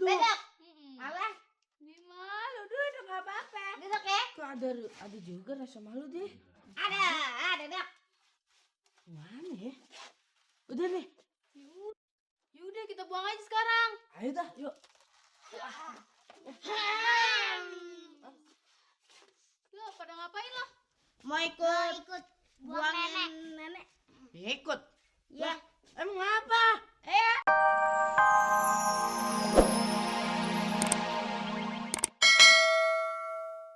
Duduk. Malah. Di malu duduk nggak apa-apa. Duduk ya. Kok ada juga rasa malu deh. Ada duduk. Mana ya? Udah nih. Yaudah kita buang aja sekarang. Ayo dah, yuk. Lo pada ngapain lo? Mau ikut buang nenek. Ikut. Ya. Emang apa?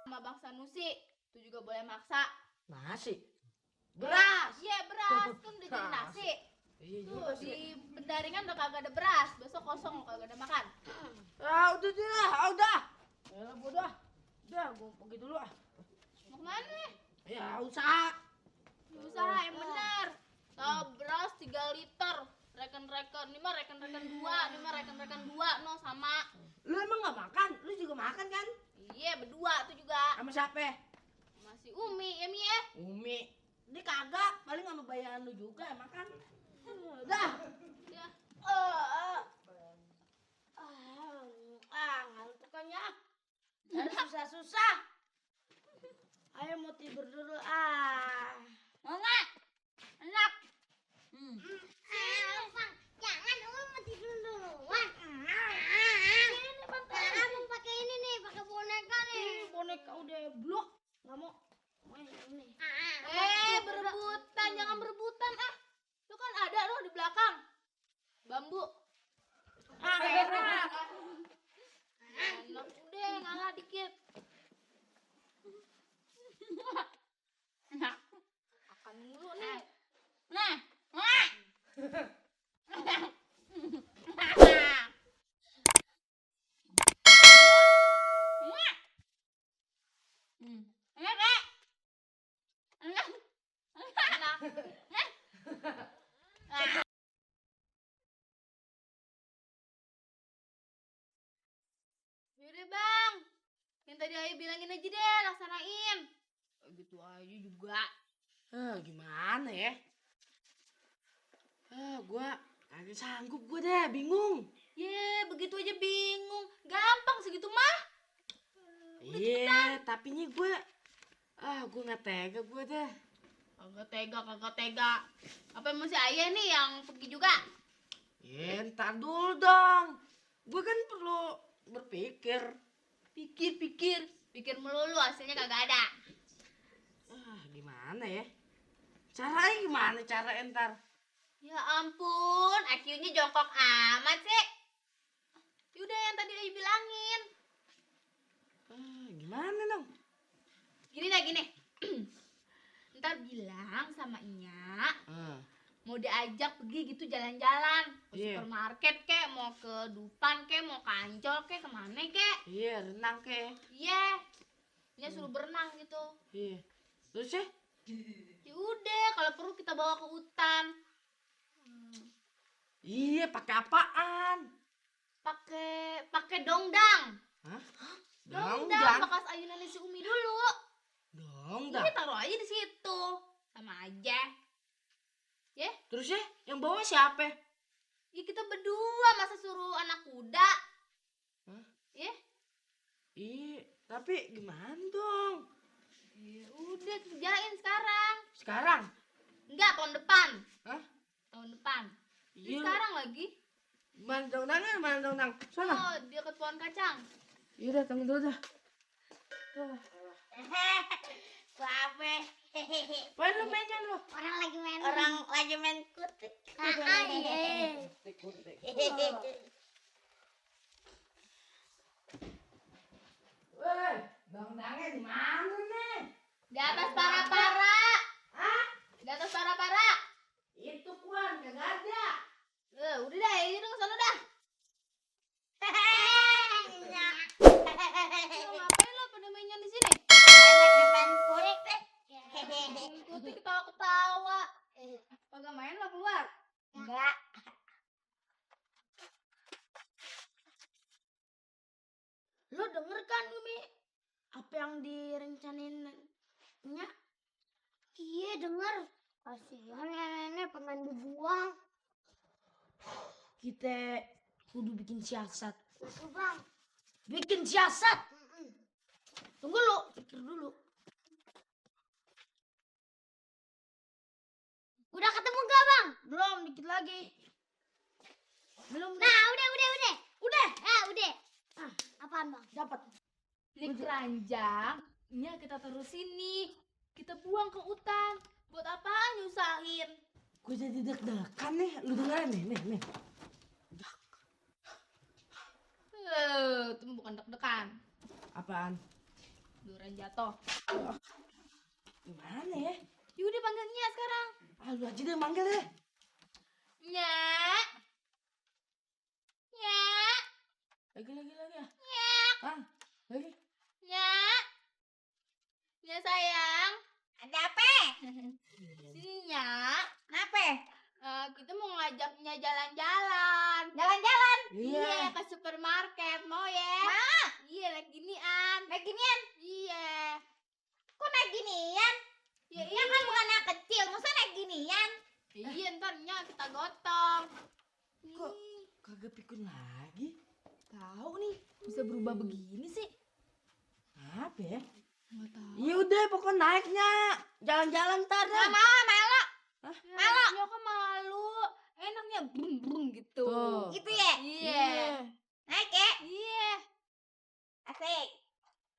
Sama Bang Sanusi, itu juga boleh maksa. Nasi. Beras. Iya beras, kan udah jadi nasi. Iya Tuh juga di sih. pendaringan udah kagak ada beras, besok kosong kagak ada makan. Udah deh, udah. Ya udah. Udah, gua pergi dulu ah. Mau kemana? Ya usaha. Usaha yang bener. Tahu beras 3 liter. Rekan-rekan, ini mah rekan-rekan 2, no sama. Lu emang nggak makan? Lu juga makan kan? Iya berdua tuh juga. Sama siapa? Masih Umi, ya Mi ya. Umi. Ini kagak, paling sama bayangan lu juga ya makan. Udah. Ya. Ngantuk kan ya. Harus susah-susah. Ayo mau tidur dulu Enggak. Enak. Jangan mau tidur duluan. Ini bantuin kamu pakai ini nih, pakai boneka nih. Boneka udah blok. Nggak mau main ini. Berebutan, jangan berebutan ah. Lu kan ada loh di belakang. Bambu. Enak. Enak udah, ngalah dikit. Makan mulu nih. Nah. Yaudah bang, yang tadi Ayu bilangin aja deh, laksanain. Gitu aja juga. Gimana ya? Gua kagak sanggup gua deh, bingung. Begitu aja bingung. Gampang segitu mah. Iya, tapi nih gua nggak tega gua deh. Kagak tega. Apa emang si Ayah nih yang pergi juga? Ntar dulu dong. Gua kan perlu berpikir. Pikir melulu hasilnya kagak ada. Gimana ya? Caranya gimana cara entar? Ya ampun, IQ-nya jongkok amat sih. Yaudah yang tadi Ayu bilangin. Gimana dong? Gini. Ntar bilang sama Nya, mau diajak pergi gitu jalan-jalan ke supermarket kek, mau ke Dupan kek, mau ke Ancol kek, kemana kek? Iya, renang ke. Iya, Nya suruh berenang gitu. Iya. Terus ya? Ya udah, kalau perlu kita bawa ke hutan. Iya, pakai apaan? Pakai dongdang. Hah? Dongdang bekas ayunan si Umi dulu. Dongdang. Ini taruh aja di situ. Sama aja. Ya? Terus ya, yang bawa siapa? Ya kita berdua, masa suruh anak kuda? Hah? Ya? Iya, tapi gimana dong? Ya udah kerjain sekarang. Sekarang? Enggak, tahun depan. Hah? Tahun depan. Ini Iya. sekarang lagi. Mana dongdang? Sana. Oh, dia ke pohon kacang. Iya udah, tunggu dulu dah. Babe. Main lu mainnya lu. Orang lagi main kutik. Woi, dongdangnya di mana nih? Di atas para-para. Hah? Di atas para-para. Itu Puan, kagak ada. Udah dah, ini dong sana dah. Lo ngapain lo pada mainnya di sini? Ikuti ketawa-ketawa. Kagak main lo keluar. Enggak. Lo denger kan Umi? Apa yang direncanain Nya? Iya denger. Kasihan nenek pengen dibuang. Kita kudu bikin siasat Itu bang. Bikin siasat. Tunggu lu, pikir dulu. Udah ketemu gak bang? Belum, dikit lagi. Belum. Nah udah. Udah. Udah. Ah, Apaan bang? dapat. Ini keranjangnya kita taruh sini. Kita buang ke hutan. Buat apaan nyusahin? Gue jadi deg-degan nih, lu dengerin nih. Itu bukan deg-degan. Apaan? Durian jatuh. Gimana ya? Yaudah panggilnya sekarang. Ah, lu aja deh manggil deh. Nyak. Nyak. Lagi ya. Nyak. Ah, lagi. Nyak. Nyak sayang. Ada apa? Sini Nyak. Kenapa? Kita mau ngajaknya jalan-jalan. Jalan-jalan. Iya, ke supermarket. Mau ya? Mau. Iya, naik ginian. Naik ginian? Iya. Kok naik ginian? Ya, Iya kan bukan anak kecil, masa naik ginian? Iya, ntar Nyak kita gotong. Kok kagak pikun lagi? Tahu nih, bisa berubah begini sih. Apa ya? Nggak tahu. Ya udah, pokoknya naiknya. Jalan-jalan ntar dah. Nggak mau, malu. Malu. Ya kan malu. Enaknya brum gitu. Tuh. Gitu ya? Iya. Naik ya? Iya. Asik.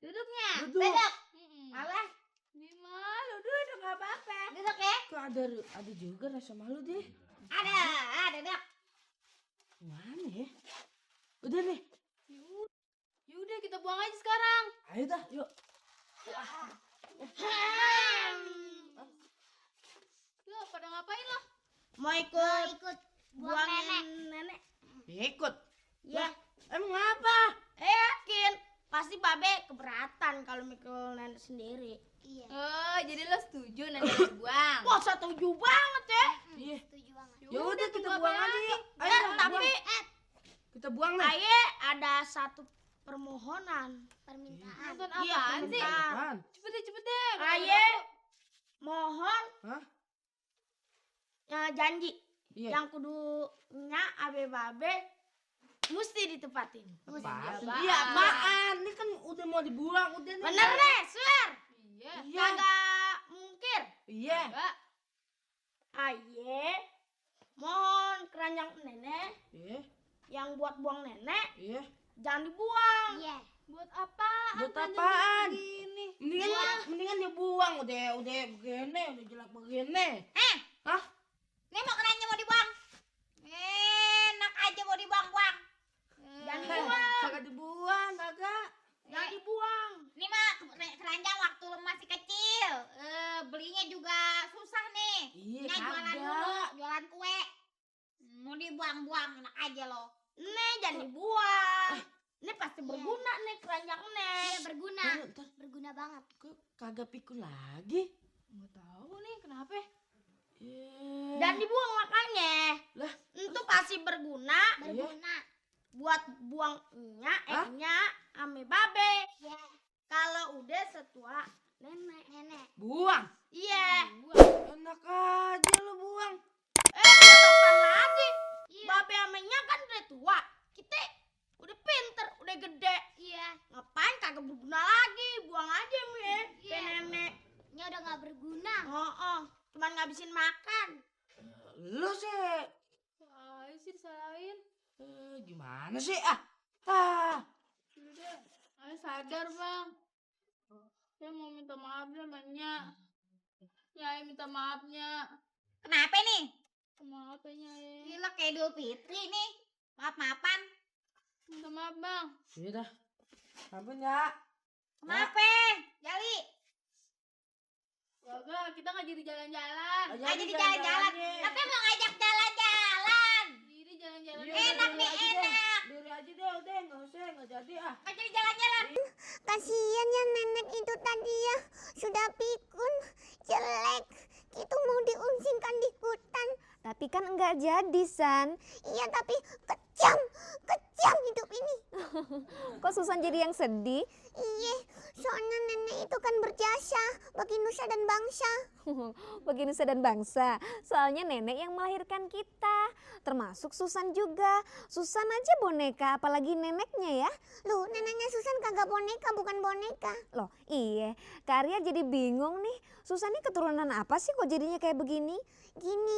Duduknya. Duduk. Duduk. Mm-mm. Malah. Ini malu, duduk nggak apa-apa. Duduk ya? Kok ada juga rasa malu deh. Ada, duduk. Gimana ya? Udah nih. Yaudah kita buang aja sekarang. Ayo dah, yuk. Lo pada ngapain lo? Mau Mau ikut buang nenek. Ikut. Ya. Emang apa? Yakin. Pasti babe keberatan kalau mikul nenek sendiri. Iya. Oh, jadi lo setuju nanti dibuang? Wah, setuju banget ya. Iya. Setuju banget. Ya udah kita tunggu buang apa aja lagi? yuk. Ayo dah, Tapi buang. Kita buang nih. Aye ada satu permohonan. Permintaan. Nonton Iya, apaan sih? permintaan. Apaan? Cepet deh. Aye mohon Hah? janji Iya. yang kudunya abe babe mesti ditepatin. Apaan? Apaan? Iya, apaan? Ini kan udah mau dibuang, udah nih. Bener deh, swear. Iya. Iya. Kagak mungkin. Iya. Enggak. Aye mohon keranjang nenek Iya. yang buat buang nenek Iya. jangan dibuang. Iya. Buat apaan? Buat Kan apaan? Gini. Mendingan dibuang, udah begini, udah jelek begini. Hah? Nih mau keranjang mau dibuang. Enak aja mau dibuang-buang. Jangan dibuang. Kagak dibuang, kagak. Jangan dibuang. Ini mah keranjang waktu lu masih kecil. Belinya juga susah nih. Iya, Nah, jualan kagak. dulu, jualan kue. Mau dibuang-buang enak aja lo. Nih jangan dibuang. Ini pasti berguna nih keranjang nih. Iya berguna. Ntar, Berguna banget. kok kagak pikun lagi? Nggak tahu nih kenapa. Iya. Dan dibuang makanya. Lah, Itu pasti berguna Berguna. buat buang Hah? enya ame babe. Ya. Kalau udah setua nenek. buang. Iya. Enak aja lu buang. Buat apa lagi? Iya. Babe amenya kan udah tua. Kita udah pinter, udah gede. Iya. Ngapain kagak berguna lagi? Buang aja mi. Iya. Nenek. Ini udah nggak berguna. Cuman ngabisin makan. Lu sih. Ayo sih disalahin. Gimana sih? Ah. Udah deh. Ayo sadar bang. Saya mau minta maaf deh sama Nyak. Nyai minta maafnya. Kenapa nih? Maaf ya Nyai. Gila kayak Idul Fitri nih. Maaf-maafan. Minta maaf bang. Sudah. Ampun ya. Kenapa? Jali. Kagak, kita nggak jadi jalan-jalan. Nggak jadi jalan-jalan. Tapi mau ngajak jalan-jalan. Jadi jalan-jalan. Iya, Enak nih, enak. Diri aja deh, udah nggak jadi ah. Nggak jadi jalan-jalan. Kasihan ya nenek itu tadi ya, sudah pikun, jelek. Itu mau diungsikan di hutan. Tapi kan enggak jadi, San. Iya, tapi kejam hidup ini. Kok Susan jadi yang sedih? Iya, Soalnya nenek itu kan berjasa bagi nusa dan bangsa. Bagi nusa dan bangsa. Soalnya nenek yang melahirkan kita. Termasuk Susan juga. Susan aja boneka, apalagi neneknya ya. Loh, neneknya Susan kagak boneka, bukan boneka. Loh iya, Kak Arya jadi bingung nih. Susan ini keturunan apa sih kok jadinya kayak begini? Gini